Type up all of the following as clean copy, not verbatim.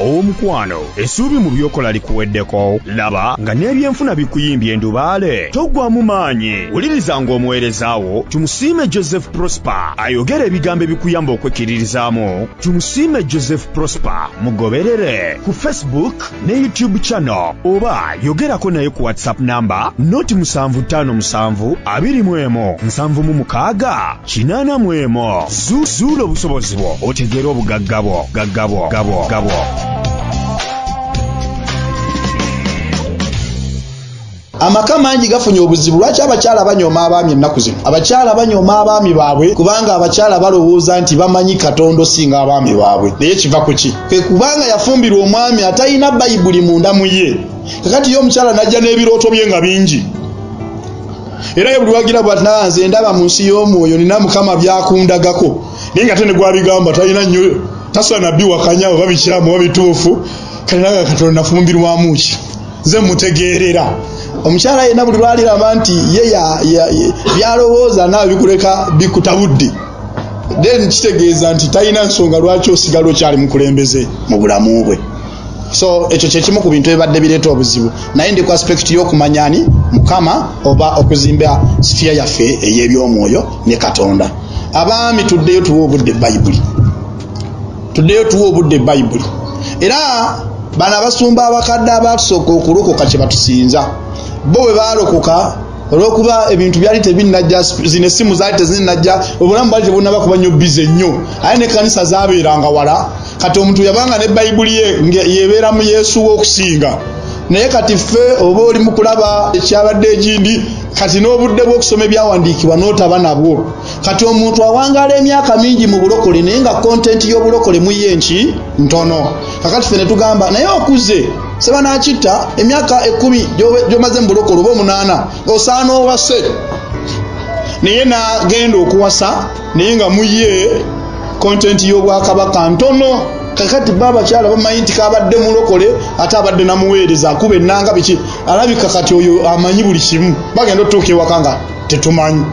Ow'omukwano, essuubi mu by'okola likuweddeko? Laba nga n'ebyenfuna bikuyimbye endubaale. Toggwamu maanyi. Wulirizanga omuweereza wo Tumusiime Joseph Prosper ayogera ebigambo ebikuyamba okwekkiririzaamu. Tumusiime Joseph Prosper mugoberere ku Facebook ne YouTube channel oba yogerako naye ku WhatsApp namba noti 757 21 76 81. Zuula obusobozi bwo otegeere obugagga bwo gagga bwo gabo gabo. Amaka mangi gafunye obuzibu. Lwaki abakyala banyooma abaami ennaku zino? Abakyala banyooma abaami baabwe kubanga abakyala balowooza nti bamanyi Katonda osinga abaami baabwe. Naye kiva ku ki? Kwe kubanga yafumbirwa omwami atalina Bayibuli munda mu ye. Kakati ye omukyala n'ajja n'ebirooto bye nga bingi. Era ye buli wagira bw'ati naga nze ndaba mu nsi y'omwoyo nina Mukama by'akundagako. Naye nga ate ne gw'abigamba talina nnyo, tasobola na biwakanya oba bikyamu oba bituufu. Kale naga Katonda nafumbirwamu ki? Nze mutegeerera. Omukyala yenna buli lwaliraba nti ye by'alowooza naawe bikuleka bikutabudde, then kitegeeza nti talina nsonga lwaki osigala okyali mukulembeze mu bulamu bwe. So ekyo kye kimu ku bintu ebibadde bireeta obuzibu. Naye ndi ku aspect y'okumanya ani Mukama oba okuzimba sphere yaffe ey'ebyomwoyo ne Katonda. Abaami tuddeyo tuwe obudde Bayibuli. Tuddeyo tuwe obudde Bayibuli. Era bano abasumba abakadde abaatusooka okulokoka kye batusinza. Bo bwe baalokoka olw'okuba ebintu byali tebinnajja, zino essimu zaali tezinnajja, obulamu bwali tebunnaba kuba nnyo bize nnyo, aye n'ekkanisa zaabeeranga wala. Kati omuntu yabanga ne Bayibuli ye yebeera mu Yesu we okusinga. Naye kati ffe oba oli mu kulaba ekyabadde ekindi, kati n'obudde bw'okusoma ebyawandiikibwa n'otaba nabwo. Kati omuntu awangaala emyaka mingi mu bulokole naye nga kontenti y'obulokole mu ye nki ntono. Kakati ffe ne tugamba naye okuze seba n'akitta emyaka 10 gy'omaze mu bulokole oba 8 osaana owase. Naye n'agenda okuwasa naye nga mu ye kontenti y'obwakabaka ntono. Kakati bo abakyala bamanyi nti kabadde mulokole ate abadde namuweereza akuba ennanga biki, alabika kati oyo amanyi buli kimu. Bagenda otuuka ewaka nga tetumanyi.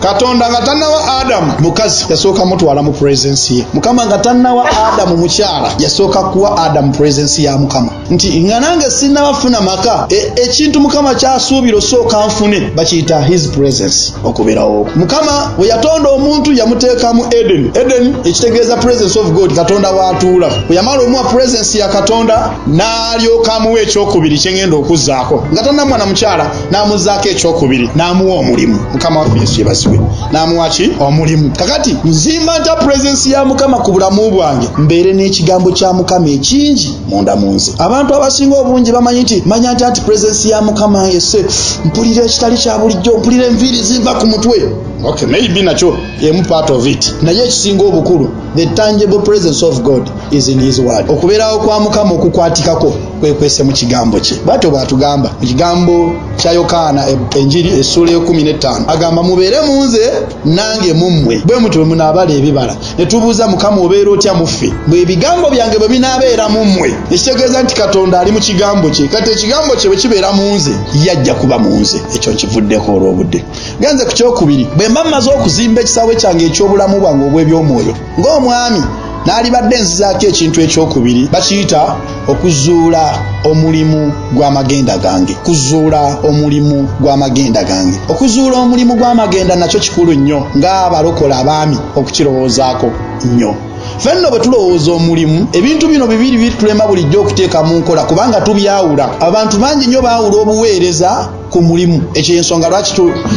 Katonda nga tannawa Adamu mukazi yasooka mutwala mu presence ye. Mukama nga tannawa Adamu mukyala yasooka kuwa Adamu presence ya Mukama. Nti nga nange sinnabafuna maka, ekintu Mukama ky'asuubira osooka nfune bakiyita his presence okubeerawo. Mukama bwe yatonda omuntu yamuteeka mu Eden. Eden ekitegeeza presence of God, Katonda w'atuula. Bwe yamala omuwa presence ya Katonda n'alyoka amuwa ekyokubiri kye ngenda okuzzaako. Nga tannamuwa na mukyala n'amuzzaako ekyokubiri n'amuwa omulimu. Mukama waffe Yesu yebazibwe. N'amuwa ki? Omulimu. Kakati nzimba ntya presence ya Mukama ku bulamu bwange mbeere n'ekigambo kya Mukama ekingi munda mu nze. Abantu abasinga obungi bamanyi nti manya nti anti presence ya Mukama yese mpulira ekitali kya bulijjo, mpulira enviiri zinva ku mutwe. Okay, maybe nakyo emu part of it. Naye ekisinga obukulu, the tangible presence of God is in his word. Okubeerawo kwa Mukama okukwatikako kwekwese mu kigambo kye. Bw'atyo bw'atugamba mu kigambo kya Yokaana Enjiri essuula 15, agamba mubeere mu nze nange mu mmwe, bwe mutyo bwe munaabala ebibala. Ne tubuuza Mukama obeera otya mu ffe? Bwe ebigambo byange bwe binaabeera mu mmwe, ekitegeeza nti Katonda ali mu kigambo kye. Kati ekigambo kye bwe kibeera mu nze, ye ajja kuba mu nze. Ekyo nkivuddeko olw'obudde. Genze ku kyokubiri, bwe mba mmaze okuzimba ekisaawe kyange eky'obulamu bwange obw'ebyomwoyo ng'omwami, n'alibadde nzizaako ekintu ekyokubiri, bakiyita okuzuula omulimu gw'amagenda gange. Kuzuula omulimu gw'amagenda gange. Okuzuula omulimu gw'amagenda nakyo kikulu nnyo ng'abalokola abaami okukirowoozaako nnyo. Ffe nno bwe tulowooza omulimu, ebintu bino bibiri bitulema bulijjo okuteeka mu nkola kubanga tubyawula. Abantu bangi nnyo baawula obuweereza ku mulimu. Ekyo y'ensonga lwaki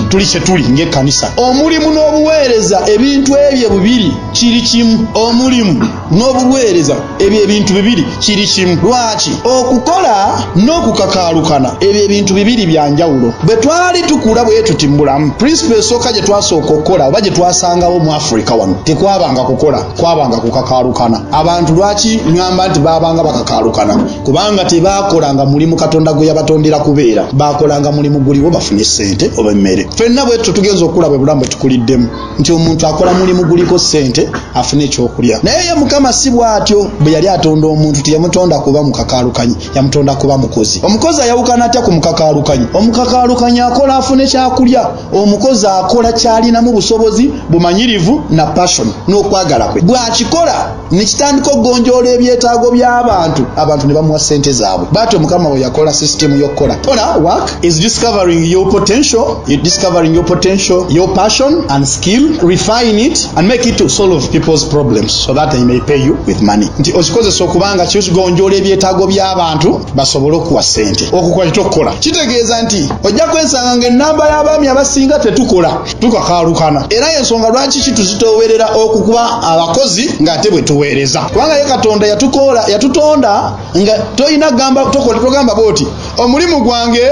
tuli kye tuli ng'ekkanisa. Omulimu n'obuweereza ebintu ebyo bibiri kiri kimu. Omulimu n'obuweereza ebyo ebintu bibiri kiri kimu. Lwaki? Okukola n'okukakaalukana ebyo ebintu bibiri bya njawulo. Bwe twali tukula bwe tuti mu bulamu, principle esooka gye twasooka okukola oba gye twasangawo mu Afrika wano tekwabanga kukola, kwabanga kukakaalukana. Abantu lwaki ŋŋamba nti baabanga bakakaalukana? Kubanga tebaakolanga mulimu Katonda gwe yabatondera kubeera, baakolanga mulimu guliwo bafune ssente oba emmere. Ffenna bwe tutyo tugenza okukula bwe bulamu bwe tukuliddemu, nti omuntu akola mulimu guliko ssente afune ekyokulya. Naye ye Mukama si bw'atyo. Bwe yali atonda omuntu teyamutonda kuba mukakaalukanyi, yamutonda kuba mukozi. Omukozi ayawukana atya ku mukakaalukanyi? Omukakaalukanyi akola afune kyakulya, omukozi akola ky'alinamu busobozi, bumanyirivu na passion n'okwagala kwe. Bw'akikola Bw'akikola ne kitandika okugonjoola ebyetaago by'abantu, abantu ne bamuwa ssente zaabwe. Bw'atyo Mukama bwe yakola sisitimu y'okukola. Kola work is discovering your potential, you discovering your potential, your passion and skill, refine it and make it to solve people's problems so that they may pay you with money. Nti okikozesa okuba nga kigonjoola ebyetaago by'abantu basobole okuwa ssente. Okukola kitokukola kitegeeza nti ojja kwesanga ng'ennamba y'abaami abasinga tetukola, tukakaalukana. Era y'ensonga lwaki kituzitoowerera okukuba abakozi ng'ate bwe tuweereza, kubanga ye Katonda yatukola, yatutonda nga tolina gamba, tokola, togamba bw'oti omulimu gwange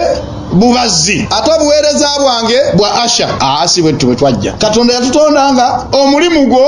bubazzi ate obuweereza bwange bwa asha. Aa, si bwe bwe twajja. Katonda yatutonda nga omulimu gwo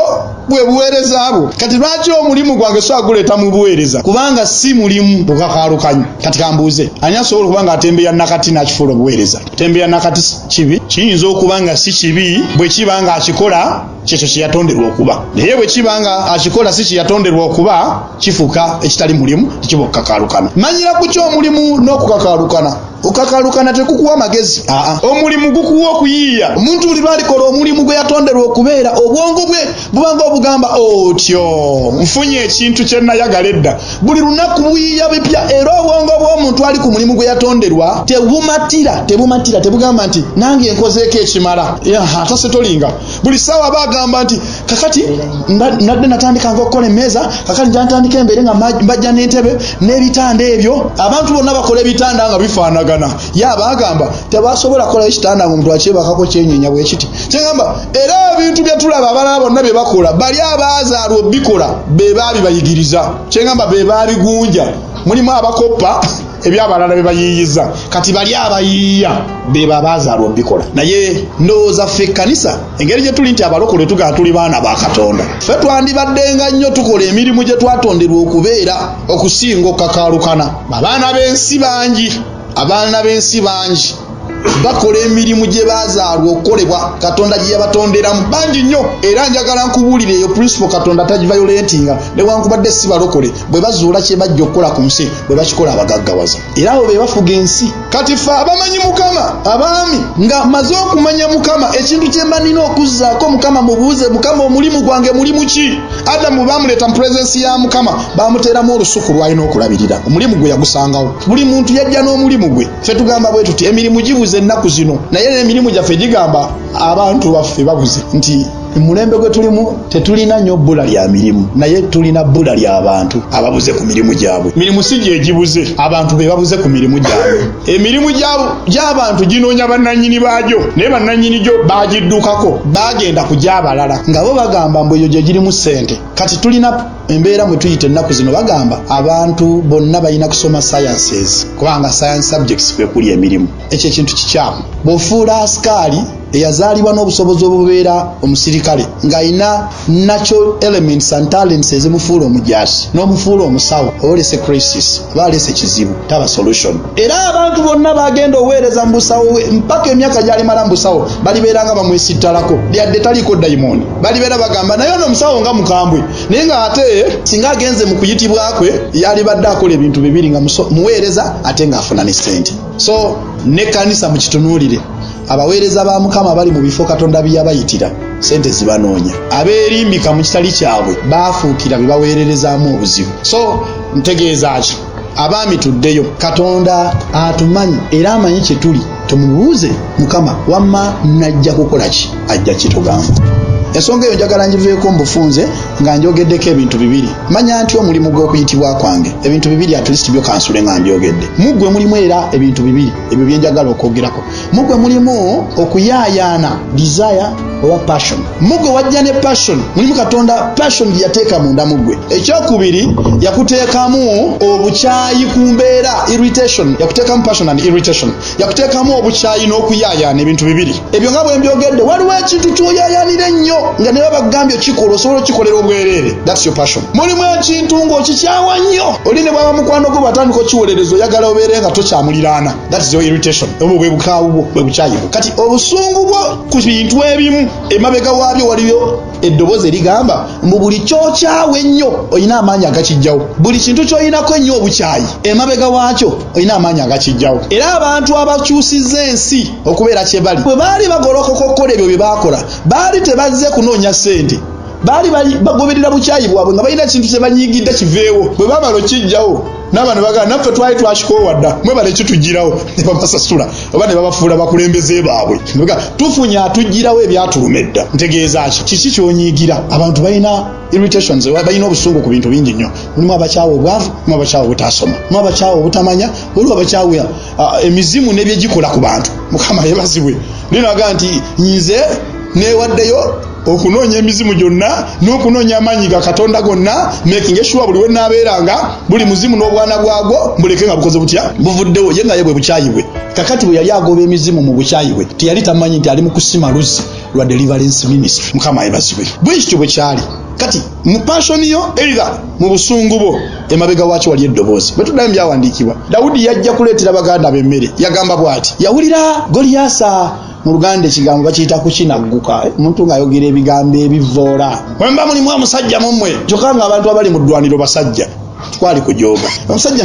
bwe buweereza bwo. Kati lwaki omulimu gwange so aguleeta mu buweereza? Kubanga si mulimu bukakaalukanyi. Kati kambuuze, ani asobola okuba nga atembeya nakati n'akifuula obuweereza? Tembeya nakati kibi? Kiyinza okuba nga si kibi bwe kiba nga akikola kyekyo kyeyatonderwa okuba, naye bwe kiba nga akikola si kyeyatonderwa okuba, kifuuka ekitali mulimu, tekiba okukakaalukana. Manyira ku kyomulimu n'okukakaalukana. Okukakaalukana tekukuwa magezi. Aa, omulimu gukuwa okuyiiya. Omuntu buli lwalikola omulimu gwe yatonderwa okubeera, obwongo bwe bubanga obugamba otyo, nfunye ekintu kye nayagala edda. Buli lunaku buyiiya bipya, era obwongo bw'omuntu ali ku mulimu gwe yatonderwa tebumatira, tebumatira, tebugamba nti nange nkozeeko ekimala. Tasetolinga. Buli ssaawa aba agamba nti kakati nadde natandikanga okukola emmeeza, kakati njantandika embeere nga mbajja n'entebe n'ebitanda ebyo. Abantu bonna bakola ebitanda nga bifaanagana, ye aba agamba tebasobola kukolayo kitanda nga omuntu akyebakako kyenyenya bwe kiti. Kyegamba era ebintu bye tulaba abalala bonna bye bakola, bali abaazaalwa obikola be baabibayigiriza, kyegamba be baabigunja. Mulimu abakoppa ebyabalala bye bayiiyiza. Kati bali abayiiya be babaazaalwa obikola. Naye ndowooza ffe ekkanisa engeri gye tuli nti abalokole tugamba tuli baana ba Katonda, ffe twandibaddenga nnyo tukola emirimu gye twatonderwa okubeera okusinga okukakaalukana. Abaana b'ensi bangi, abaana b'ensi bangi bakola emirimu gye baazaalwa okukolebwa Katonda gye yabatonderamu, bangi nnyo. Era njagala nkubuulire, eyo principle Katonda tagiviolatinga, newankubadde si balokole. Bwe bazuula kye bajja okukola ku nsi, bwe bakikola abagaggawaza, era abo be bafuga ensi. Kati ffe abamanyi Mukama, abaami nga maze okumanya Mukama, ekintu kye mba nina okuzzaako Mukama, mubuuze Mukama, omulimu gwange mulimu ki? Adamu bamuleeta mu presence ya Mukama, bamuteeramu olusuku lwalina okulabirira. Omulimu gwe yagusangawo. Buli muntu yajja n'omulimu gwe. Ffe tugamba bwe tuti emirimu gibuze ennaku zino, naye n'emirimu gyaffe gigamba abantu baffe babuze, nti mulembe gwe tulimu tetulina nnyo bbula lya mirimu, naye tulina bbula ly'abantu ababuze ku mirimu gyabwe. Mirimu si gye gibuze, abantu be babuze ku mirimu gyabwe. Emirimu gy'abantu ginoonya bannannyini baagyo, naye bannannyini gyo bagiddukako, bagenda ku gy'abalala nga bo bagamba mbu eyo gye girimu ssente. Kati tulina embeera mwe tuyita ennaku zino, bagamba abantu bonna balina kusoma sciences kubanga science subjects kwe kuli emirimu. Ekyo ekintu kikyamu. Bw'ofuula asikaali eyazaalibwa n'obusobozi obubeera omusirikale ng'alina natural elements and talents ezimufuula omujaasi, n'omufuula omusawo, oba olese crisis, oba alese kizibu, taba solution. Era abantu bonna bagenda oweereza mu busawo bwe mpaka emyaka gy'alimala mu busawo, balibeera nga bamwesittalako, lyadde taliiko dayimooni. Balibeera bagamba naye ono omusawo nga mukambwe, naye ng'ate singa agenze mu kuyitibwa kwe, yalibadde akola ebintu bibiri, nga muweereza ate ng'afuna ne ssente. So nekkanisa mukitunuulire, abaweereza ba Mukama bali mu bifo Katonda bye yabayitira, sente zibanoonya. Abeerimbika mu kitali kyabwe baafuukira bye baweererezaamu obuzibu. So ntegeeza ki? Abaami tuddeyo, Katonda atumanyi era amanyi kye tuli. Tumubuuze Mukama, wamma najja kukola ki? Ajja kitugamba. Ensonga eyo njagala ngiveeko mu bufunze nga njogeddeko ebintu bibiri. Manya nti omulimu gw'okuyitibwa kwange, ebintu bibiri at least byo kansule nga mbyogedde. Muggwe mulimu era ebintu bibiri ebyo bye njagala okwogerako. Muggwe mulimu okuyaayaana, desire oba passion. Muggwe wajja ne passion, mulimu Katonda passion gye yateeka munda muggwe. Ekyokubiri, yakuteekamu obukyayi ku mbeera, irritation. Yakuteekamu passion and irritation, yakuteekamu obukyayi n'okuyaayaana, ebintu bibiri ebyo nga bwe mbyogedde. Waliwo ekintu ky'oyaayaanira ennyo nga ne babagambye okikola, osobola okikolera obwereere. That's your passion. Mulimu ekintu ng'okikyawa nnyo, oli ne bwaba mukwano gwo, bw'atandika okiwolereza oyagala obeere nga tokyamuliraana. That is your irritation. Obwo bwe bukaawu bwo, bwe bukyayi bwo. Kati obusungu bwo ku bintu ebimu, emabega waabyo waliyo eddoboozi erigamba mbu buli kyokyawa ennyo olina amaanyi agakijjawo. Buli kintu ky'olinako ennyo obukyayi, emabega waakyo olina amaanyi agakijjawo. Era abantu abakyusizza ensi okubeera kye bali, bwe baali bagolokoka okukola ebyo bye baakola, baali tebazze kunoonya ssente. Baali bagoberera bukyayi bwabwe nga balina ekintu kye banyiigidde kiveewo. Bwe bamala okijjawo n'abantu bagamba naffe twali twakikoowa dda, mwebale kituggyirawo, ne babasasula oba ne babafuula bakulembeze baabwe. Tufunye atuggyirawo ebyatuluma edda. Ntegeeza ki? Kiki ky'onyiigira? Abantu balina irritations, balina obusungu ku bintu bingi nnyo. Mulimu abakyawa obwavu, mulimu abakyawa obutasoma, mulimu abakyawa obutamanya, waliwo abakyawa emizimu n'ebyegikola ku bantu. Mukama yeebazibwe. Linaga nti nze neewaddeyo okunoonya emizimu gyonna n'okunoonya amaanyi ga Katonda gonna, making sure buli we nnaabeeranga buli muzimu n'obwana bwagwo mbuleke nga bukoze butya, buvuddewo. Ye nga ye bwe bukyayi bwe. Kakati bwe yali agoba emizimu mu bukyayi bwe, teyali tamanyi nti ali mu kusima luzzi lwa deliverance ministry. Mukama yeebazibwe. Bwe kityo bwe kyali. Kati mu passion yo, either mu busungu bwo, emabega waaki wali eddoboozi. Bwe tuddayo mu byawandiikibwa, Dawudi yajja kuleetera baganda be emmere. Yagamba bw'ati, yawulira Goliyasa. Mu Luganda ekigambo bakiyita kukinagguka, omuntu ng'ayogera ebigambo ebivoola. Bwe mulimu omusajja mummwe, kyokka ng'abantu abali mu ddwaniro basajja, twali kujooga. Omusajja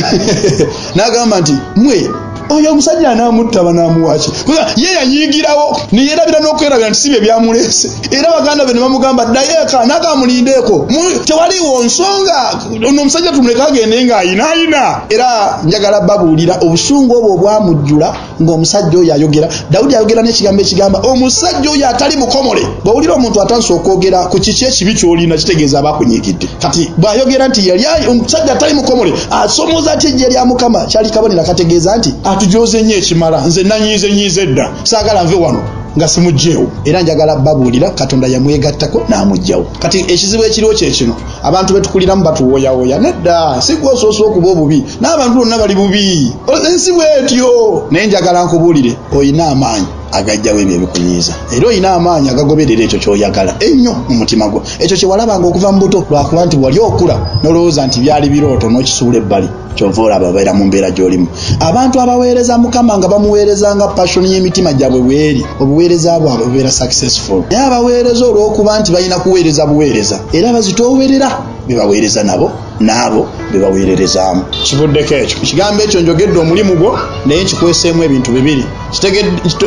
n'agamba nti mmwe oyo omusajja anaamutta banaamuwaki? Ye yanyiigirawo neyerabira n'okwerabira nti si bye byamuleese. Era baganda be ne bamugamba ddayo eka, n'agamba mulindeeko, tewaliwo nsonga, ono omusajja tumuleke agende ng'ayinaayina. Era njagala babuulira obusungu obwo obwamujjula ng'omusajja oyo ayogera. Dawudi ayogera n'ekigambo ekigamba omusajja oyo atali mukomole. Bw'owulira omuntu atandise okwogera ku kiki ekibi ky'olina, kitegeeza aba akunyiigidde. Kati bw'ayogera nti yali omusajja atali mukomole asomooza atya ejje lya Mukama, kyali kabonero akategeeza nti atujooze nnyo ekimala. Nze nanyiize nyiize dda, saagala nve wano nga simuggyeewo. Era njagala babuulira Katonda yamwegattako n'amuggyawo. Kati ekizibu ekiriwo kye kino, abantu betukuliramu batuwooyawooya. Nedda, si gwe osoose okuba obubi, n'abantu bonna bali bubi, ensi bwetyo. Naye njagala nkubuulire, olina amaanyi agajjawo ebyo ebikunyiiza, era olina amaanyi agagoberera ekyo ky'oyagala ennyo mu mutima gwo, ekyo kye walabanga okuva mu buto. Lwakuba nti wali okula n'olowooza nti byali birooto n'okisuula ebbali, kyova olaba obeera mu mbeera gy'olimu. Abantu abaweereza Mukama nga bamuweereza nga passion y'emitima gyabwe bweri, obuweereza bwabwe bubeera successful. Naye abaweereza olw'okuba nti balina kuweereza buweereza, era bazitoowerera be baweereza nabo n'abo be baweererezaamu. Kivuddeko ekyo ekigambo ekyo njogedde omulimu gwo, naye nkikweseemu ebintu bibiri.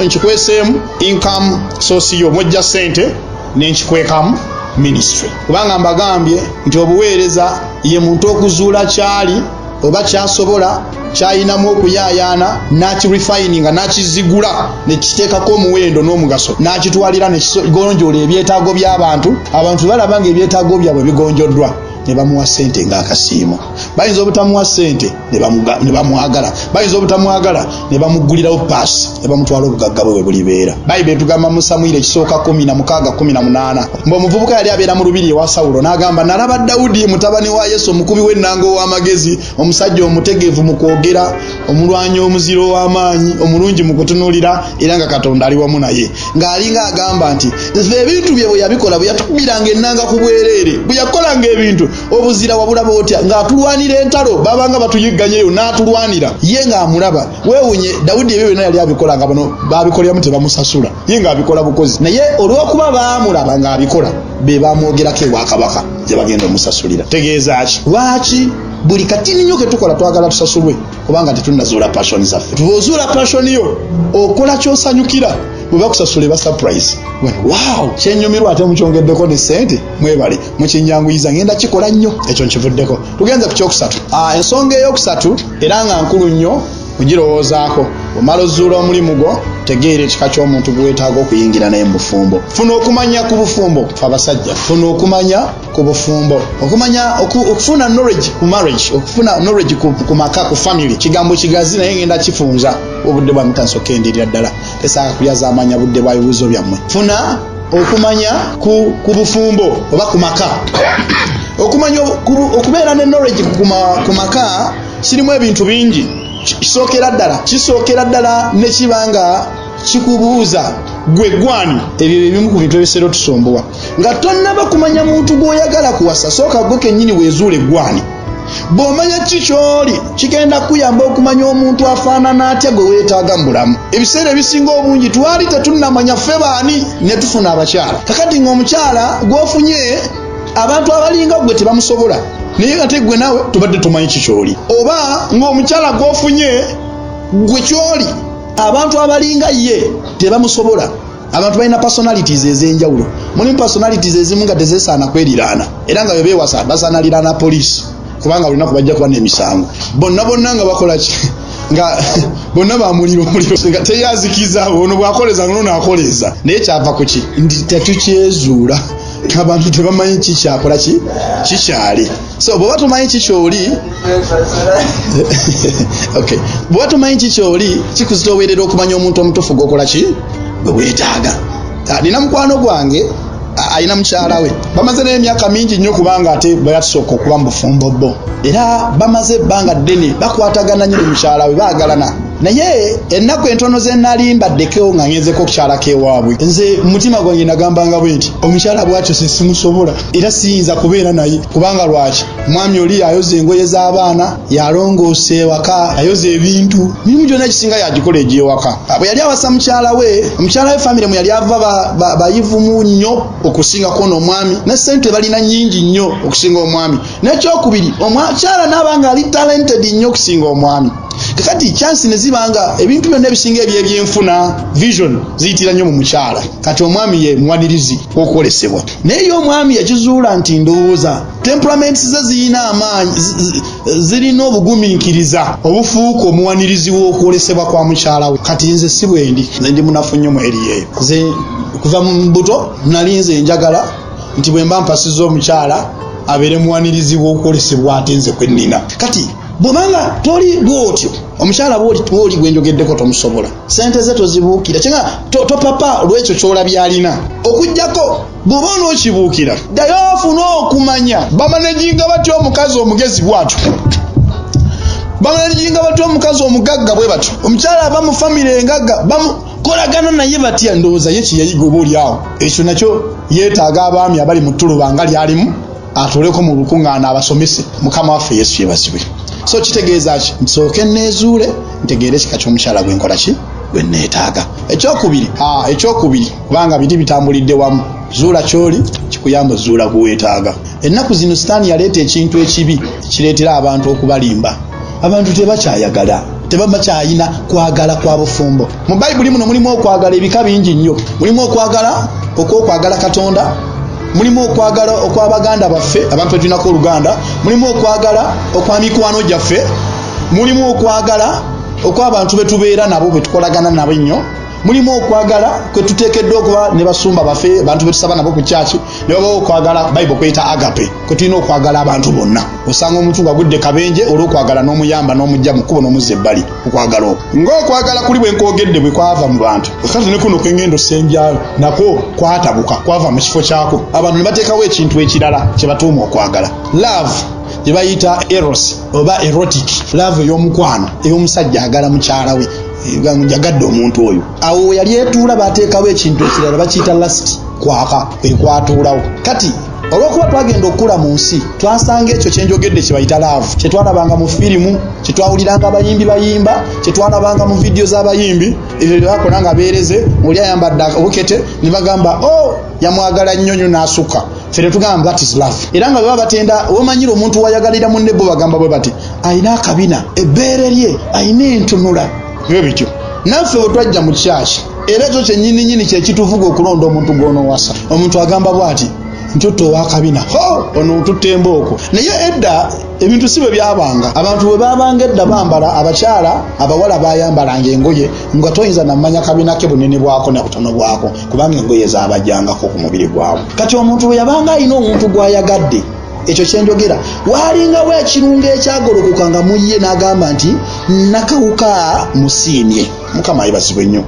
Nkikweseemu income source yo mwejja ssente, nenkikwekamu ministry, kubanga mbagambye nti obuweereza ye muntu okuzuula kyali oba kyasobola, kyayinamu okuyaayaana, n'akirefininga, n'akizigula, nekiteekako omuwendo n'omugaso, n'akitwalira nekigonjoola ebyetaago by'abantu. Abantu balaba nga ebyetaago byabwe bigonjoddwa ne bamuwa ssente ng'akasiimo. Bayinza obutamuwa ssente ne bamwagala, bayinza obutamwagala ne bamuggulirawo paasi ne bamutwala obugagga bwe bwe bulibeera. Bayibuli etugamba mu Samwiri ekisooka 16:18 mbu omuvubuka yali abeera mu lubiri ewa Sawulo n'agamba, nalaba Dawudi mutabani wa Yesu, omukubi w'ennanga ow'amagezi, omusajja omutegeevu mu kwogera, omulwanyi omuziro ow'amaanyi, omulungi mu kutunuulira, era nga Katonda ali wamu naye. Ng'alinga agamba nti nfe ebintu bye bwe yabikola, bwe yatukubiranga ennanga ku bwereere, bwe yakolanga ebintu obuzira wabulaba otya, ng'atulwanira entalo, babanga batuyigganyeyo n'atulwanira, ye ng'amulaba. Weewunye, Dawudi ebyo byonna yali abikola nga bano babikoleramu tebamusasula, ye ng'abikola bukozi. Naye olw'okuba baamulaba ng'abikola, be bamwogerako ewa kabaka gye bagenda omusasulira. Tegeeza ki? Lwaki buli katini nnyo ke tukola twagala tusasulwe? Kubanga tetunnazuula passion zaffe. Bw'ozuula passion yo, okola ky'osanyukira, bwe bakusasula eba surprise. Wow, kyenyumirwa ate mukyongeddeko ne ssente, mwebale mukinyanguyiza, ngenda kikola nnyo. Ekyo nkivuddeko. Tugenze ku kyokusatu. Ensonga eyokusatu era nga nkulu nnyo kugirowoozaako, omala ozuula omulimu gwo, tegeera ekika ky'omuntu gwe weetaaga okuyingira naye mu bufumbo. Funa okumanya ku bufumbo. Fe abasajja, funa okumanya ku bufumbo, okumanya okufuna knowledge ku marriage, okufuna knowledge ku maka, ku family. Kigambo kigazi naye ngenda kifunza obudde bwa mutansooka endirira ddala, tesaaka kulyazaamanya budde bwa bibuuzo byammwe. Funa okumanya ku bufumbo oba ku maka. Okumanya okubeera ne knowledge ku maka kirimu ebintu bingi. Kisookera ddala ne kiba nga kikubuuza gwe gwani. Ebyo ebimu ku bintu ebiseera otusumbuwa nga tonnaba kumanya muntu gw'oyagala kuwasa. Sooka gwe kennyini weezuule gwani. Bw'omanya ki ky'oli, kigenda kuyamba okumanya omuntu afaanana atya gwe weetaaga mu bulamu. Ebiseera ebisinga obungi twali tetunnamanya ffe baani ne tufuna abakyala. Kakati ng'omukyala gw'ofunye, abantu abalinga gwe tebamusobola, naye ate gwe naawe tubadde tomanyi ki ky'oli. Oba ng'omukyala gw'ofunye gwe ky'oli, abantu abalinga ye tebamusobola. Abantu balina personalities ez'enjawulo. Mulimu personalities ezimu nga tezesaana kweriraana, era nga bwe beewasa basaana liraana poliisi, kubanga buli lunaku bajja kuba n'emisango. Bonna bonna nga bakola ki? Nga bonna bamuliro omuliro nga teyazikiza, ono bw'akoleza nga nono akoleza. Naye kyava ku ki? Nti tetukyezuula, abantu tebamanyi kikyakola ki kikyali. So bw'oba tomanyi kikyoli, okay, bw'oba tomanyi kikyoli, kikuzitoowerera okumanya omuntu omutuufu gw'okola ki gwe weetaaga. Nina mukwano gwange alina mukyala we, bamaze n'emyaka mingi nnyo, kubanga ate bayatusooka okuba mu bufumbo bo, era bamaze ebbanga ddene bakwatagana nnyo ne mukyala we, baagalana. Naye ennaku entono ze nali mbaddeko nga ngenzeko okukyalako ewaabwe, nze mu mutima gwange nagambanga bwe nti omukyala bw'atyo se simusobola, era siyinza kubeera naye. Kubanga lwaki? Mwami oli ayoza engoye z'abaana, yalongoosa ewaka, ayoza ebintu, mirimu gyonna ekisinga yagikola egy'ewaka. Bwe yali awasa mukyala we, omukyala we famire mwe yali ava bayivumu nnyo okusingako n'omwami, ne ssente balina nnyingi nnyo okusinga omwami. N'ekyokubiri, omukyala n'aba nga ali talented nnyo okusinga omwami. Kakati chance ne ziba nga ebintu byonna ebisinga ebyebyenfuna, vision ziyitira nnyo mu mukyala. Kati omwami ye muwanirizi okwolesebwa. Naye ye omwami yakizuula nti ndowooza temperaments ze zirina amaanyi, zirina obugumiikiriza obufuuka omuwanirizi w'okwolesebwa kwa mukyala we. Kati nze si bwendi, nze ndi munafu nnyo mu eri eyo. Nze kuva mu buto nali nze njagala nti bwe mba mpasiza omukyala abeere muwanirizi w'okwolesebwa ate nze kwe nnina. Kati bw'obanga toli bw'otyo, omukyala bw'oli gwe njogeddeko tomusobola, sente ze tozibuukira, kyenga topapa olw'ekyo ky'olabye alina. Okugjako bw'oba onookibuukira, ddayo ofune okumanya bamanaginga batya omukazi omugezi bw'atyo, bamanaginga batya omukazi omugagga bwe batyo, omukyala ava mu famire engagga bamukolagana naye batya. Ndowooza ye kyeyayiga oba oli awo, ekyo nakyo yeetaaga abaami abali mu ttuluba nga lyalimu atuuleko mu lukuŋŋaana abasomese. Mukama waffe Yesu yebazibwe. So kitegeeza ki? Nsooke neezuule, ntegeere ekika ky'omukyala gwe nkola ki gwe neetaaga. Ekyokubiri, kubanga biri bitambulidde wamu, zuula kyoli kikuyamba ozuula gwe weetaaga. Ennaku zino Sitaani yaleeta ekintu ekibi kireetera abantu okubalimba. Abantu tebakyayagala, tebakyayina kwagala kwa bufumbo. Mu Bayibuli muno mulimu okwagala ebika bingi nnyo. Mulimu okwagala okw'okwagala Katonda, mulimu okwagala okw'abaganda baffe, abantu betulinako oluganda, mulimu okwagala okwa mikwano gyaffe, mulimu okwagala okw'abantu betubeera nabo, betukolagana nabo ennyo, mulimu okwagala kwe tuteekeddwa okuba ne basumba baffe, abantu betusaba nabo ku kyaki, ne babawo okwagala Bayibuli kweyita agape, kwe tulina okwagala abantu bonna. Osanga omuntu ng'agudde kabenje, olw'okwagala n'omuyamba n'omujja mu kkubo n'omuzza ebbali. Okwagala okwo ng'okwagala kuli bwe nkwogedde bwe kwava mu bantu, kati ne kuno kwengendo sembyayo nakwo kwatabuka, kwava mu kifo kyako, abantu ne bateekawo ekintu ekirala kye batuuma okwagala, love gye bayita eros oba erotic love, ey'omukwano, ey'omusajja agala mukyala we, njagadde omuntu oyo. Awo we yali etuula bateekawo ekintu ekirala bakiyita lust, kwaka ekwatuulawo. Kati olw'okuba twagenda okukula mu nsi, twasanga ekyo kyenjogedde kye bayita love, kyetwalabanga mu firimu, kyetwawuliranga abayimbi bayimba, kyetwalabanga mu vidiyo z'abayimbi, ebyo byebakola nga beereze, oli ayambadde obukete, ne bagamba, "O oh, yamwagala nnyo nnyo n'asukka." Ffe ne tugamba, "That is love." Era nga bwe baba batenda womanyira omuntu wayagalira munne, bo bagamba bwe bati, "Ayina akabina, ebbeere lye, ayina entunula," byo bityo. Naffe bwe twajja mu kyaki, era ekyo kyennyininyini kyekituvuga okulonda omuntu gw'onoowasa. Omuntu agamba bw'ati, "Ntutta owakabina, ono ntutta embooko." Naye edda ebintu si bwe byabanga. Abantu bwe babanga edda bambala, abakyala abawala bayambalanga engoye nga toyinza namanya kabina ke bunene bwako ne butono bwako, kubanga engoye zabajjangako ku mubiri gwabwe. Kati omuntu bwe yabanga alina omuntu gw'ayagadde, ekyo kyenjogera, waalingawo ekirungo ekyagolokoka nga muye n'agamba nti, "Nakawuka musiimye." Mukama ayebazibwe nnyo.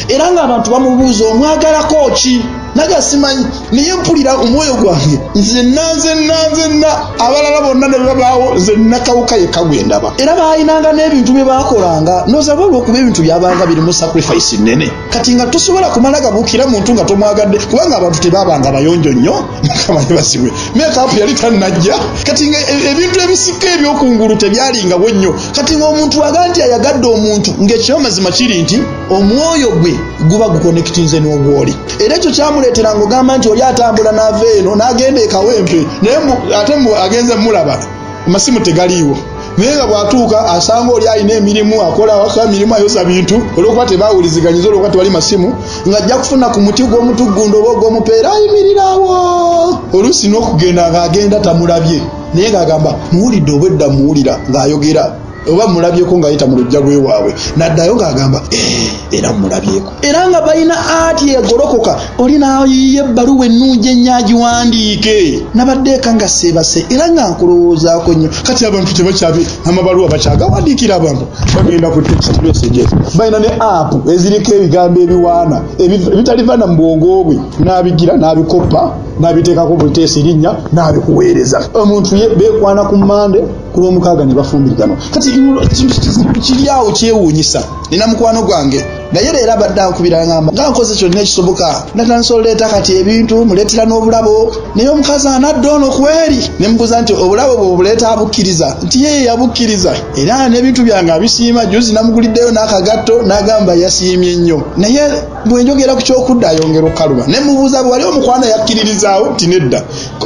Era ng'abantu bamubuuza, "Omwagalako ki?" Naga, "Simanyi, naye mpulira omwoyo gwange nzenna nzenna nzenna, abalala bonna ne babaawo, nze nakawuka yekka gwe ndaba." Era baalinanga n'ebintu bye baakolanga, ndowooza olwokuba ebintu byabanga birimu sacrifice nnene. Kati nga tosobola kumala gabuukira muntu nga tomwagadde, kubanga abantu tebaabanga bayonjo nnyo. Mukama yebazibwe, makeup yali tannajja. Kati nga ebintu ebisika ebyokungulu tebyalingawo nnyo. Kati ng'omuntu aga nti ayagadde omuntu, ng'ekyamazima kiri nti omwoyo gwe guba gukonekitinze n'ogwoli. Era ekyo kyamuleetera ng'ogamba nti oli atambula n'ava eno n'agenda ekawempe, naye ate agenze mulaba, amasimu tegaliiwo. Naye nga bw'atuuka asanga oli alina emirimu, akola awaka mirimu, ayoza bintu, olwokuba tebawuliziganyiza, olwokuba tewali masimu, ng'ajja kufuna ku muti gw'omutuggundo oba ogw'omupeera, ayimirirawo. Oluusi n'okugenda ng'agenda tamulabye, naye ng'agamba muwulidde obwedda muwulira ng'ayogera, oba mulabyeko ng'ayita mu luggya lw'ewaabwe, n'addayo ng'agamba era mulabyeko. Era nga balina ati egolokoka, oli n'ayiiya ebbaluwa ennungi ennyo agiwandiike, nabadde eka nga seebase era nga nkulowoozaako nnyo. Kati abantu tebakyabi amabaluwa bakyagawandiikira, abantu bagenda ku text messages, balina ne app eziriko ebigambo ebiwaana ebitaliva na mu bwongo bwe, n'abigira n'abikoppa n'abiteekako buteesi erinnya n'abikuweereza. Omuntu ye beekwana ku Mmande, ku Lwomukaaga ne bafumbiriganwa. Kati ekintu kiri awo kyewuunyisa. Nina mukwano gwange, naye leero abadde ankubira, ngamba nga nkoze kyonna ekisoboka, natandise oleeta kati ebintu, muleetera n'obulabo, naye omukazi anadda ono kweri. Ne mubuuza nti obulabo bwe obuleeta abukkiriza? Nti yeye yabukkiriza, era n'ebintu byange abisiima. Juzi namuguliddeyo n'akagatto, n'agamba yasiimye nnyo, naye bwe njogera ku kyokudda ayongera okukaluba. Ne mubuuza bwe wali omukwana yakkiririzaawo? Nti nedda.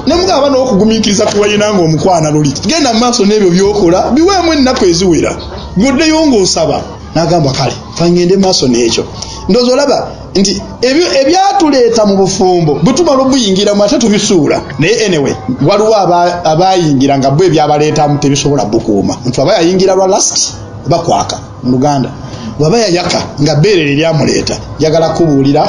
Ne mugamba n'okugumiikiriza kuwalina ng'omukwana luli, genda mu maaso n'ebyo by'okola, biweemu ennaku eziwera, ng'oddeyo ng'osaba. N'agamba kale kangende maaso n'ekyo. Ndowooza olaba nti ebyo ebyatuleeta mu bufumbo bwe tumala obuyingiramu ate tubisuula. Naye anyway, waliwo abayingira nga bo ebyabaleetamu tebisobola bukuuma. Nti aba yayingira lwa lust, bakwaka mu Luganda, bwaba yayaka nga bbeerere lyamuleeta. Njagala kubuulira,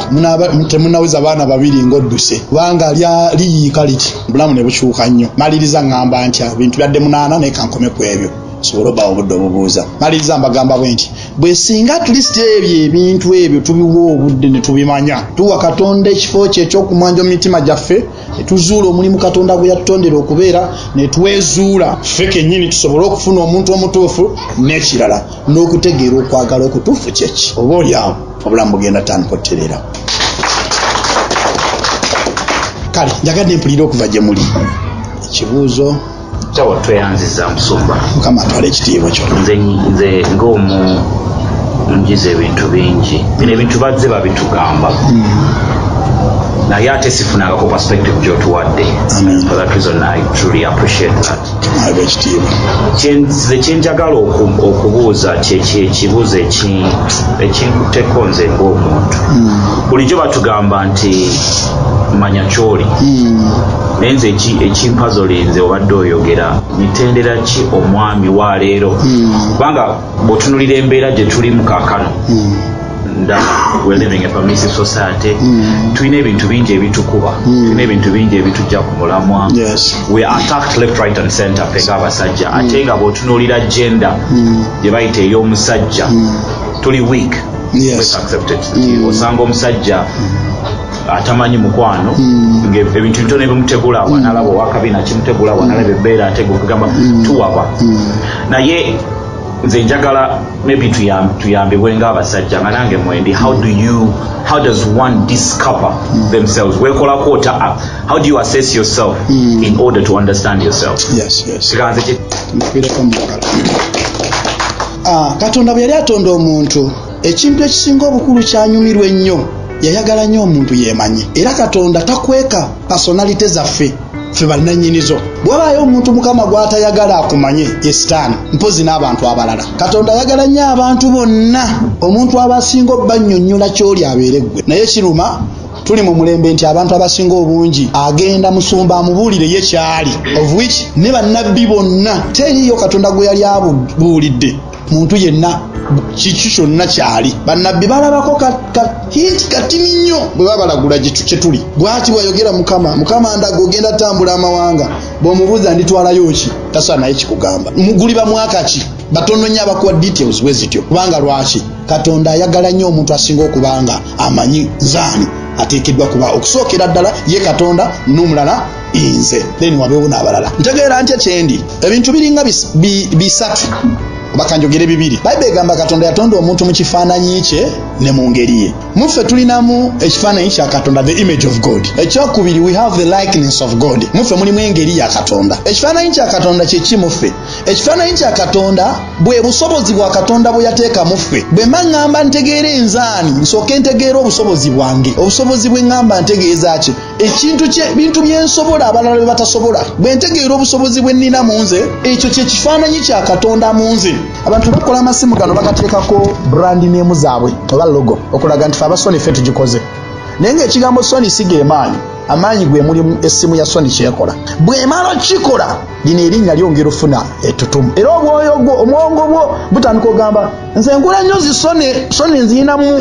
temunaweza baana babiri ng'odduse, kubanga liyiika liti, obulamu ne bukyuka nnyo. Maliriza ŋŋamba ntya? Bintu byadde 8, naye kankome ku ebyo sobole obbawo obudde obubuuza. Maliriza mbagamba bwe nti bwe singa at least ebyo ebintu ebyo tubiwa obudde ne tubimanya, tuwa Katonda ekifo kye ekyokumwanja mu mitima gyaffe, ne tuzuula omulimu Katonda gwe yatutondera okubeera, ne twezuula ffe kennyini, tusobole okufuna omuntu omutuufu, n'ekirala n'okutegeera okwagala okutuufu kyeki, oba oli awo obulamu bugenda tandika otutereera. Kale njagadde mpulire okuva gye muli ekibuuzo. Kyawa, tweyanziza musumba. Mukama atwala ekitiibwa kyonna. Nze ng'omu njiza ebintu bingi. Bino ebintu bazze babitugamba, naye ate sifunangako perspective gy'otuwadde. Amen. For that reason I truly appreciate that. Awe ekitiibwa. Nze kyenjagala okubuuza kyekyo ekibuuzo ekinkutteko nze ng'omuntu. Bulijjo batugamba nti manya kyoli, naye nze ekimpuzzlinze, obadde oyogera mitendera ki omwami wa leero, kubanga bw'otunulira embeera gye tulimu kaakano, ndaba we're living a permissive society, tulina ebintu bingi ebitukuba, tulina ebintu bingi ebitujja ku mulamwa. We are attacked left, right and center ffe ng'abasajja, ate nga bw'otunuulira gender gye bayita ey'omusajja, tuli weak. Let's accept it nti osanga omusajja atamanyi mukwano, ebintu bitono ebimutegula, bwanalaba owakabina kimutegula, bwanalaba ebbeera atega okugamba tuwaba. Naye nze njagala maybe tuyambibwe ng'abasajja, nga nange mwendi. How does one discover themselves? Weekolako ota? How do you assess yourself in order to understand yourself? Yes. Kiganze Mukubireko mu ngalo. Ah, Katonda bwe yali atonda omuntu, ekintu ekisinga obukulu kyanyumirwa ennyo, yayagala nnyo omuntu yeemanye. Era Katonda takweka personality zaffe, ffe balina nnyinizo. Bw'abaayo omuntu Mukama gw'atayagala akumanye, ye Sitaani, mpozi n'abantu abalala. Katonda ayagala nnyo abantu bonna, omuntu abasinga obbannyonnyola ky'oli abeere ggwe. Naye kiruma, tuli mu mulembe nti abantu abasinga obungi agenda musumba amubuulire ye kyali, of which ne bannabbi bonna teriiyo Katonda gwe yali abuulidde muntu yenna kiki kyonna kyali. Bannabbi balabako ka hint katini nnyo bwe baba balagula kye tuli. Bwati bwayogera Mukama, Mukama ndaga ogenda tambula amawanga. Bw'omubuuza nditwalayo ki, tasobola naye kikugamba. Muguliba mwaka ki, batono nnyo abakuwa details bwe zityo. Kubanga lwaki? Katonda ayagala nnyo omuntu asinga okubanga amanyi nzaani ateekeddwa kuba okusookera ddala ye Katonda n'omulala nze, then wabeewo n'abalala. Ntegeera ntya kyendi? Ebintu biringa bisatu, oba kanjogere bibiri. Bayibuli egamba Katonda yatonda omuntu mu kifaananyi kye ne mu ngeri ye. Muffe tulinamu ekifaananyi kya Katonda, the image of God. Ekyokubiri, we have the likeness of God. Muffe mulimu engeri ya Katonda. Ekifaananyi kya Katonda kyeki muffe? Ekifaananyi kya Katonda bwe busobozi bwa Katonda bwe yateeka muffe. Bwe mba ŋŋamba ntegeera enzaani, nsooke ntegeera obusobozi bwange. Obusobozi bwe ŋŋamba ntegeeza ki? Ekintu kye bintu bye nsobola abalala bye batasobola. Bwe ntegeera obusobozi bwe nnina mu nze, ekyo kye kifaananyi kya Katonda mu nze. Abantu bakola amasimu gano bagateekako brand name zaabwe oba logo okulaga nti fe aba Sony ffe tugikoze, naye ng'ekigambo Sony si ge maanyi. Amaanyi gwe mulimu essimu ya Sony kyekola. Bw'emala okikola, lino erinnya lyongera ofuna ettutumu, era obwoyo gwo, omwongo bwo butandika ogamba, nze ngula nnyo zi Sony. Sony nziyinamu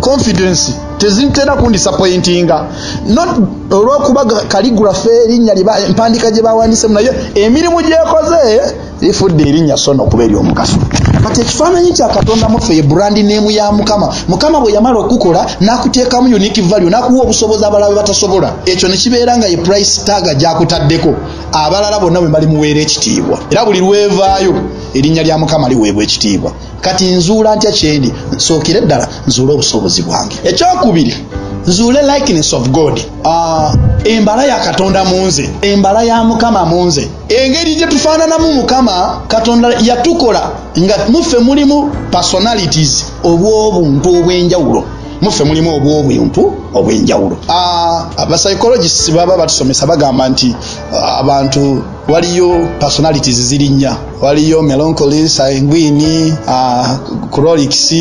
confidence, tezintera kundisappointinga, not olwokuba calligraphy, erinnya empandiika gye bawandisemu, naye emirimu gyekoze lifudde erinnya Sony okuba ery'omugaso. Kati ekifaananyi kya Katonda muffe ye brand name ya Mukama. Mukama bwe yamala okukola n'akuteekamu unique value, n'akuwa obusobozi abalala bwe batasobola, ekyo ne kibeera nga ye price tag gy'akutaddeko. Abalala bonna bwe balimuweera ekitiibwa, era buli lwevaayo erinnya lya Mukama liweebwa ekitiibwa. Kati nzuula ntya kyendi? Nsookere ddala nzuule obusobozi bwange. Ekyokubiri, nzuule likeness of God, embala ya Katonda mu nze, embala ya Mukama mu nze, engeri gye tufaananamu Mukama. Katonda yatukola nga muffe mulimu personalities, obw'obuntu obw'enjawulo. Muffe mulimu obw'obuntu obw'enjawulo. Abapsychologists baba batusomesa, bagamba nti abantu waliyo personalities ziri nnya: waliyo melancholy, sanguine, cholerics,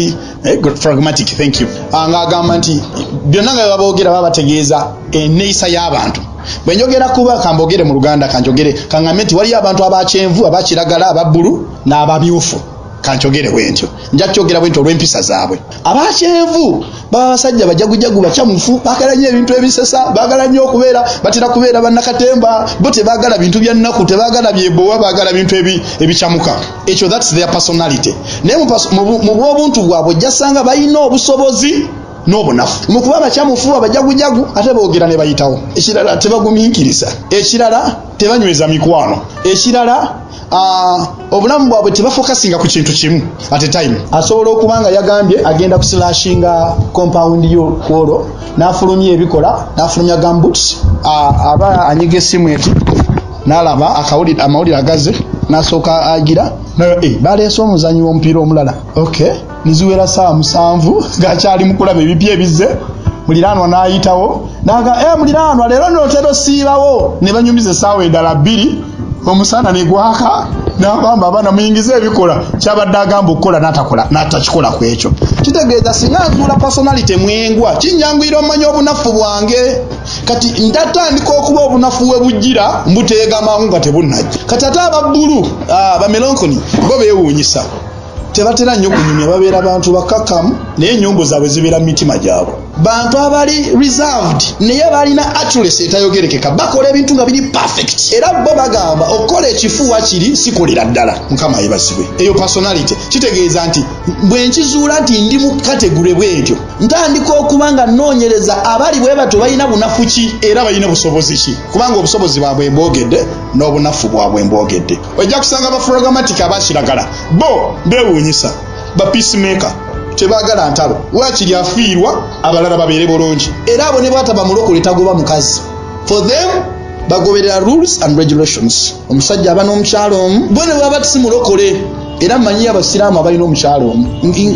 phlegmatic. Thank you. Ng'agamba nti byonna nga byebaboogera baba bategeeza enneeyisa y'abantu. Bwe njogera kuba kambogere mu Luganda, kanjogere kaŋŋambe nti waliyo abantu abakyenvu, abakiragala, ababbulu n'abamyufu. Kankyogere bwe ntyo, nja kyogera bwe ntyo olw'empisa zaabwe. Abakyenvu baba basajja bajagujagu, bakyamufu, baagala nnyo ebintu ebisesa, baagala nnyo okubeera, batera kubeera bannakatemba. Bo tebaagala bintu bya nnaku, tebaagala byebowa, baagala bintu ebikyamuka. Ekyo, that's their personality. Naye mu bw'obuntu bwabwe ojja sanga balina obusobozi n'obunafu. Mu kuba abakyamufu, abajagujagu, ate boogera ne bayitawo. Ekirala, tebagumiikiriza. Ekirala, tebanyweza mikwano. Ekirala, obulamu bwabwe tebafokasinga ku kintu kimu at a time. Asobola okuba nga yagambye agenda kuslashinga compound yo kwolwo, n'afulumya ebikola, n'afulumya gumboots, aba anyiga essimu eti n'alaba amawulire agaze, n'asooka agira baleese omuzanyi w'omupiira omulala. Okay, niziwera saawa 7 gakyali mu kulaba ebipya ebizze. Muliraanwa n'ayitawo naga, muliraanwa, leero notera osiibawo." Ne banyumiza essaawa endala 2, omusana ne gwaka, n'agamba, "Abaana, muyingize ebikola." Kyabadde agamba okukola n'atakola, n'atakikola. Ku ekyo kitegeeza singa nzuula personality mwengwa, kinjanguyira omanya obunafu bwange. Kati ndatandika okuba obunafu we bujjira mbuteega mangu nga tebunnajja. Kati ate ababbulu, bamelancholy, bo beewuunyisa, tebatera nnyo kunyumya, babeera bantu bakkakkamu, naye ennyombo zaabwe zibeera mu mitima gyabwe. Bantu abali reserved, naye balina accuracy etayogerekeka, bakola ebintu nga biri perfect. Era bo bagamba okukola ekifuwa kiri sikolera ddala. Mukama yebazibwe. Eyo personality kitegeeza nti bwe nkizuula nti ndi mu category bwentyo, ntandika okuba nga nnoonyereza abali bwe batyo balina bunafu ki era balina busobozi ki, kubanga obusobozi bwabwe mbwogedde n'obunafu bwabwe mbwogedde. Ojja kusanga ba phlegmatic, abakiragala, bo beewuunyisa, ba peacemaker, tebaagala ntalo, wakiri afiirwa abalala babeere bulungi. Era abo ne bwataba mulokole tagoba mukazi. For them, bagoberera rules and regulations. Omusajja aba n'omukyalo omu, bo ne bwaba si mulokole. Era mmanyiyo abasiraamu abalina omukyalo omu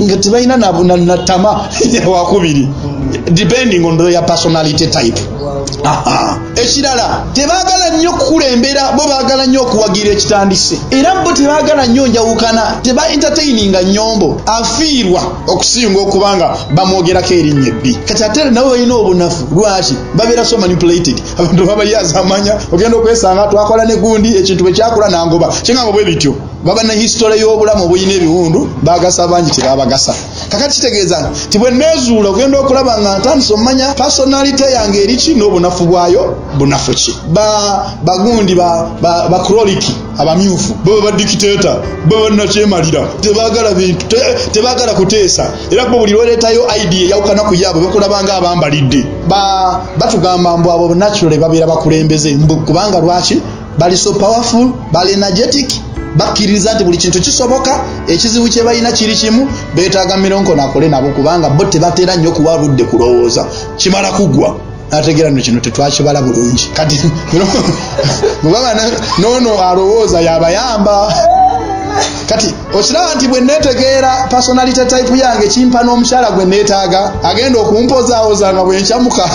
nga tebalina na tama wakubiri, depending on their personality type. Aha. Ekirala, tebaagala nnyo kukulembera, bo baagala nnyo okuwagira ekitandise. Era bo tebaagala nnyo njawukana, teba entertaininga nnyombo, afiirwa okusinga okuba nga bamwogerako erinnya ebbi. Kati ate nabo balina obunafu. Lwaki babeera so manipulated? Abantu babalyaza amanya, ogenda okwesanga twakola ne gundi ekintu bwe kyakula nangoba kyengambo bwe bityo. Baba ne history y'obulamu obulina ebiwundu, bagasa bangi, tebabagasa. Kakati kitegeeza nti bwe neezuula, ogenda okulaba nga ntandise omanya personality yange eriki n'obunafu bwayo bunafu ki. Bagundi ba choleric, abamyufu, bo ba dictator, bo bannakyemalira, tebaagala bintu, tebaagala kuteesa. Era bo buli lwoleetayo idea eyawukana ku yaabwe, bakulaba nga abambalidde. Batugamba mbu abo naturally babeera bakulembeze, mbu kubanga lwaki? Bali so powerful, bali energetic. Bakkiririza nti buli kintu kisoboka. Ekizibu kye balina kiri kimu, beetaaga mironkono akole nabo, kubanga bo tebatera nnyo kuwa budde kulowooza, kimala kuggwa nategeera no kino tetwakibala bulungi. Kati mubaba noono alowooza yabayamba. Kati okiraba nti bwe neetegeera personality type yange, kimpa n'omukyala gwe neetaaga agenda okumpozaawoza nga bwenkyamuka.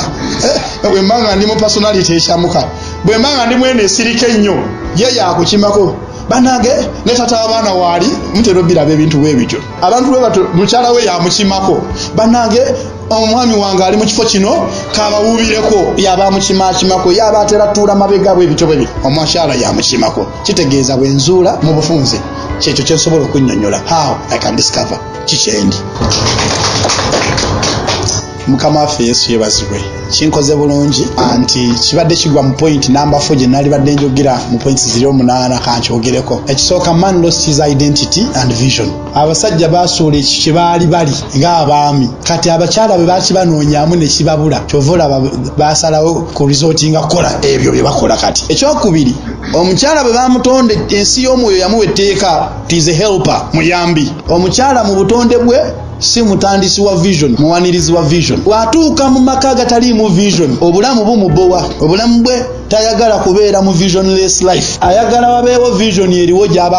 Bwe mba nga ndi mu personality ekyamuka, bwe mba nga ndi mwene esirika ennyo, ye yakukimako. Banange, ne tata abaana waali mutera obiraba ebintu bwe bityo. Abantu bwe batyo mukyala we yamukimako. Banange, omwami wange ali mu kifo kino, kabawuubireko. Yaba amukimakimako, yaba atera tuula mabega bwe bityo bwe omukyala yamukimako. Kitegeeza bwe nzuula mu bufunze kyekyo kyensobola okunnyonnyola how I can discover kikyendi. Mukama waffe Yesu yebazibwe. Kinkoze bulungi nti kibadde kigwa mu point namba 4 gye nalibadde njogera mu points ziri 8. Kankyogereko. Ekisooka, man lost his identity and vision. Abasajja basuula ekyo kye baali bali ng'abaami. Kati abakyala bwe bakibanoonyaamu ne kibabula, kyova olaba basalawo ku resortinga kukola ebyo bye bakola. Kati ekyokubiri, omukyala bwe bamutonda, ensi y'omwoyo yamuwa etteeka is a helper, muyambi. Omukyala mu butonde bwe si mutandisi wa vision, muwanirizi wa vision. Bw'atuuka mu maka agataliimu vision, obulamu bumubowa. Obulamu bwe tayagala kubeera mu visionless life, ayagala wabeewo vision eriwo gy'aba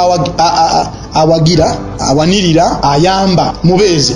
awagira, awanirira, ayamba mubeezi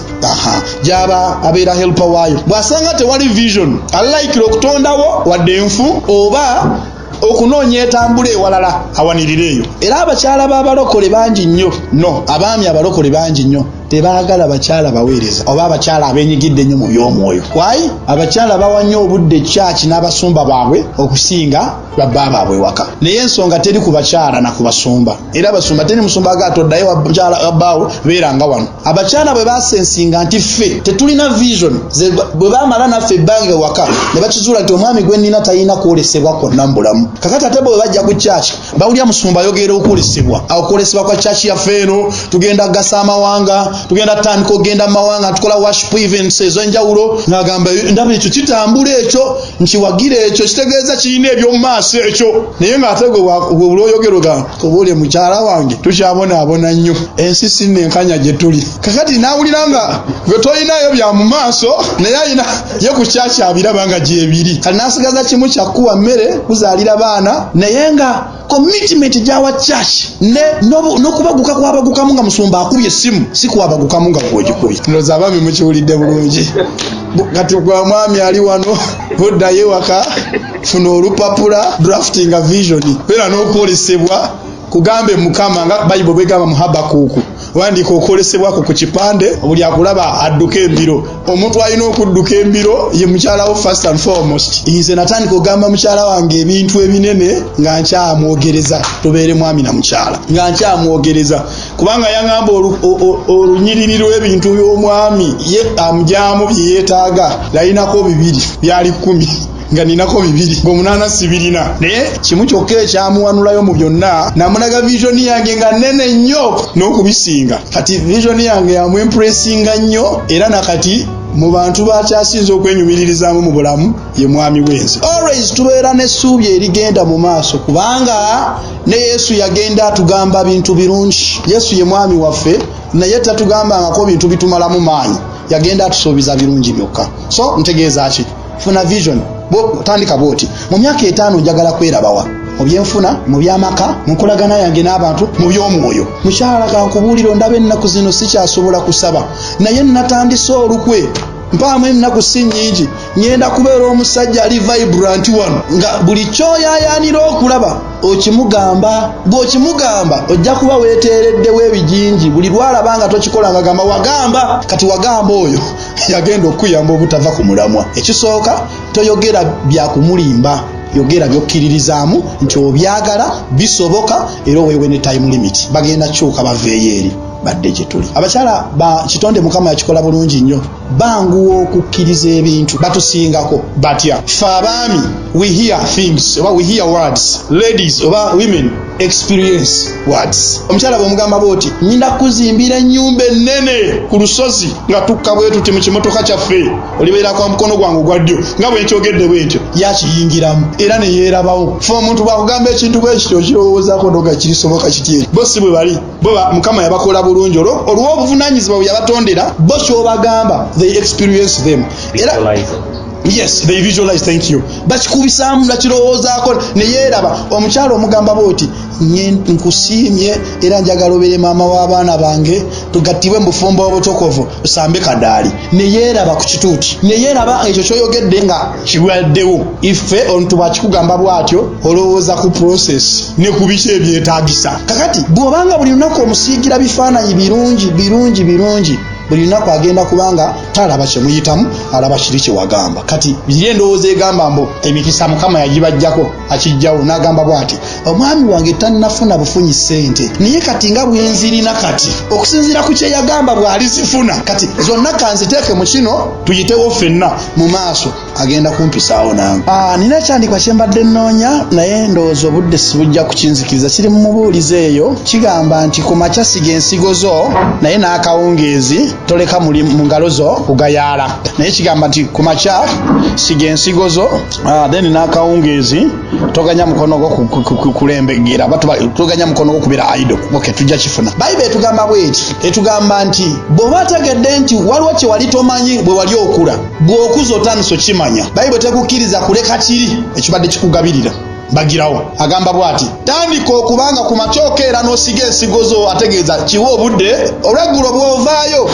gyaba abeera helper waayo. Bw'asanga tewali vision, alayikira okutondawo wadde enfu oba okunoonya etambula ewalala awanirire eyo. Era abakyala b'abalokole bangi nnyo, no abaami abalokole bangi nnyo tebaagala bakyala baweereza oba abakyala abenyigidde ennyo mu by'omwoyo. Why? Abakyala bawa nnyo obudde kyaki n'abasumba baabwe okusinga babba baabwe waka. Naye ensonga teri ku bakyala na ku basumba. Era abasumba, teri musumba aga toddayo wabbaawo, beeranga wano. Abakyala bwe basensinga nti ffe tetulina vision, bwe bamala naffe ebbanga ewaka ne bakizuula nti omwami gwe nnina talina kwolesebwa kwonna mu bulamu. Kakati ate bwe bajja ku kyaki, bawulira musumba ayogera okwolesebwa, okwolesebwa kwa kyaki yaffe eno, tugenda gasa amawanga, tugenda tutandika okugenda mu mawanga, tukola worship events ez'enjawulo, ng'agamba, ndaba ekyo kitambula, ekyo nkiwagira, ekyo kitegeeza kirina eby'omu maaso ekyo. Naye ng'ate gwe olwoyogero ga kubuulye mukyala wange, tukyabonaabona nnyo, ensi sinnenkanya gye tuli. Kakati n'awulira nga gwe tolinayo bya mu maaso, naye alina ye ku kyaki abiraba nga gyebiri. Kati n'asigaza kimu kyakkuwa mmere, kuzaalira baana, naye nga commitment gyawa church n'okubaguka kwabagukamu nga musumba akubye essimu si kwabagukamu nga gwogikubye. Ndowooza abaami mukiwulidde bulungi. Kati gwa mwami ali wano, buddayo ewaka, funa olupapula, draftinga vision, beera n'okwolesebwa. Kugambe Mukama nga Bayibuli bwegamba mu Habakuuku, wandiika okwolesebwako ku kipande, buli akulaba adduka embiro. Omuntu alina okudduka embiro ye mukyalawo first and foremost. Nze natandika okugamba mukyala wange ebintu ebinene nga nkyamwogereza, tubeere mwami na mukyala, nga nkyamwogereza, kubanga yaŋŋamba olunyiriri lw'ebintu by'omwami ye amugyamu bye yeetaaga yalinako 2, byali 10, nga ninako 2, nga 8 sibirina. Naye kimu kyokka ekyamuwanulayo mu byonna, namulaga vision yange nga nene nnyo n'okubisinga. Kati vision yange yamwempressinga nnyo, era nakati mu bantu bakyasinza okwenyumiririzaamu mu bulamu ye mwami wenze. Always tubeera n'essuubi erigenda mu maaso, kubanga ne Yesu yagenda atugamba bintu birungi. Yesu ye mwami waffe, naye tatugambangako bintu bitumalamu maanyi, yagenda atusuubiza birungi byokka. So ntegeeza ki? Funa vision. Tandika bwoti: mu myaka 5 njagala kwerabawa mu byenfuna, mu byamaka, mu nkolagana yange n'abantu, mu by'omwoyo. Mukyala, kankubuulire, ondaba ennaku zino sikyasobola kusaba, naye natandise olukwe, mpaamu ennaku si nnyingi, ŋŋenda kubeera omusajja ali vibrant wano, nga buli kyoyayaanira okulaba okimugamba. Bw'okimugamba, ojja kuba weeteereddewo ebijinji. Buli lwalaba nga tokikola, nga gamba wagamba. Kati wagamba oyo yagenda okuyamba obutava ku mulamwa. Ekisooka, toyogera byakumulimba, yogera byokkiririzaamu nti obyagala, bisoboka, era oweewe ne time limit. Bagenda kyuka baveeyo eri badde gye tuli. Abakyala ba kitonde Mukama yakikola bulungi nnyo, banguwa okukkiriza ebintu, batusingako batya ffe abaami. we hear things oba we hear words. Ladies oba women experience words. Omukyala bw'omugamba bw'oti, "Nyinda kuzimbira ennyumba ennene ku lusozi nga tukka bwe tuti mu kimotoka kyaffe, olibeera kwa mukono gwange ogwa ddyo," nga bwe nkyogedde bwe ntyo, yakiyingiramu era ne yeerabawo. Fe omuntu bw'akugamba ekintu bwe kityo, okirowoozaako noga kirisoboka kiti? Bo si bwe bali. Bo Mukama yabakola bulungi olw'obuvunaanyizibwa bwe yabatondera. Bo ky'obagamba, they experience them era. Visualize. Yes, they visualize, thank you. Bakikubisaamu, bakirowoozaako ne yeeraba. Omukyala omugamba bwoti, "Nkusiimye era njagala obeere maama w'abaana bange, tugattibwe mu bufumbo obutukuvu, tusambe kadaali," ne yeeraba ku kituuti, ne yeeraba ekyo kyoyogedde nga kiwaddewo. Ife omuntu bwakikugamba bw'atyo, olowooza ku process ne ku biki ebyetaagisa. Kakati bw'obanga buli lunaku omusiigira bifaananyi birungi birungi birungi, buli lunaku agenda kubanga talaba kyemuyitamu, alaba kiri kyewagamba. Kati iri endowooza egamba mbu emikisa Mukama yagibajjako, akijjawo n'agamba bw'ati, "Omwami wange tannafuna bufunyi ssente, naye kati nga bwenzirina kati, okusinziira ku kyeyagamba bw'alizifuna, kati zonna kanziteeke mu kino tuyitewo ffenna mu maaso, agenda kumpisaawo nange." Nina ekyandikwa kye mbadde nnoonya, naye ndowooza obudde sibujja kukinzikiriza. Kiri mu Mubuulizi eyo, kigamba nti ku makya siga ensigo zo, naye n'akawungeezi toleka muli mu ngalo zo kugayaala. Naye kigamba nti ku makya siga ensigo zo, then n'akawungeezi toganya mukono gwo kulembegera, toganya mukono gwo kubeera idle. Okay, tujja kifuna. Bayibuli etugamba bweti, etugamba nti bw'oba ategedde nti waliwo kye wali tomanyi bwe wali okula, bw'okuza otandise okimanya, Bayibuli tekukkiriza kuleka kiri ekibadde kikugabirira bagirawo. Agamba bw'ati, tandika okubanga ku makya okeera n'osiga ensigo zo, ategeeza kiwa obudde olweggulo bw'ovaayo,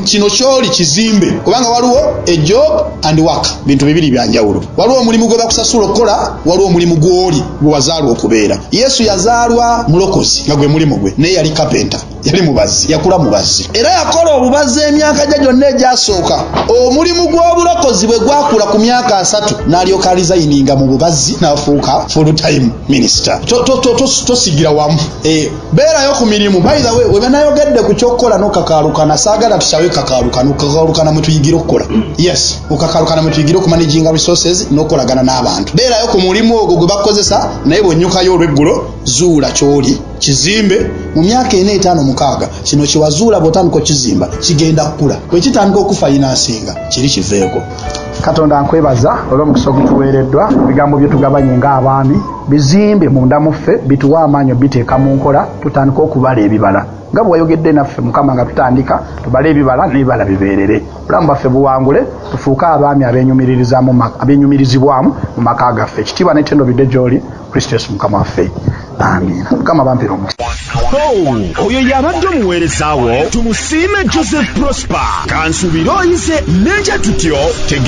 kino kyoli kizimbe, kubanga waliwo a job and work, bintu bibiri byanjawulo. Waliwo omulimu gwe bakusasula okukola, waliwo omulimu gw'oli gwe wazaalwa okubeera. Yesu yazaalwa mulokozi nga gwe mulimu gwe, naye yali kapenta, yali mubazzi, yakula mubazzi, era yakola obubazzi emyaka gye gyonna egyasooka. Omulimu gw'obulokozi bwe gwakula ku myaka 30, n'alyoka resigninga mu bubazzi n'afuuka full time minister. Tosigira wamu. Beerayo ku mirimu. By the way, we banayogedde ku kyokkola n'okakaalukana, saagala tusabe kakaalukana. Okakaalukana mwe tuyigira okukola. Yes, okakaalukana mwe tuyigira okumanaginga resources n'okukolagana n'abantu. Beerayo ku mulimu ogwo gwe bakukozesa, naye bw'onnyukayo olweggulo, zuula ky'oli, kizimbe. Mu myaka 4, 5, 6, kino kyewazuula bw'otandika okizimba kigenda kukula. Bwe kitandika okufinancinga, kiri kiveeko. Katonda, nkwebaza olw'omukisa ogutuweereddwa. Ebigambo bye tugabanye ng'abaami bizimbe munda mu ffe, bituwe amaanyi obiteeka mu nkola, tutandike okubala ebibala nga bwe wayogedde naffe. Mukama, nga tutandika tubale ebibala, n'ebibala bibeerere, obulamu bwaffe buwangule, tufuuke abaami abenyumirizibwamu mu maka gaffe. Ekitiibwa n'ettendo bidde gy'oli, Kristo Yesu Mukama waffe, amiina. Mukama bampira omukisa. Oh, oyo yabadde omuweereza wo Tumusiime Joseph Prosper. Kansubire oyize n'ekya tutyo tegeeza.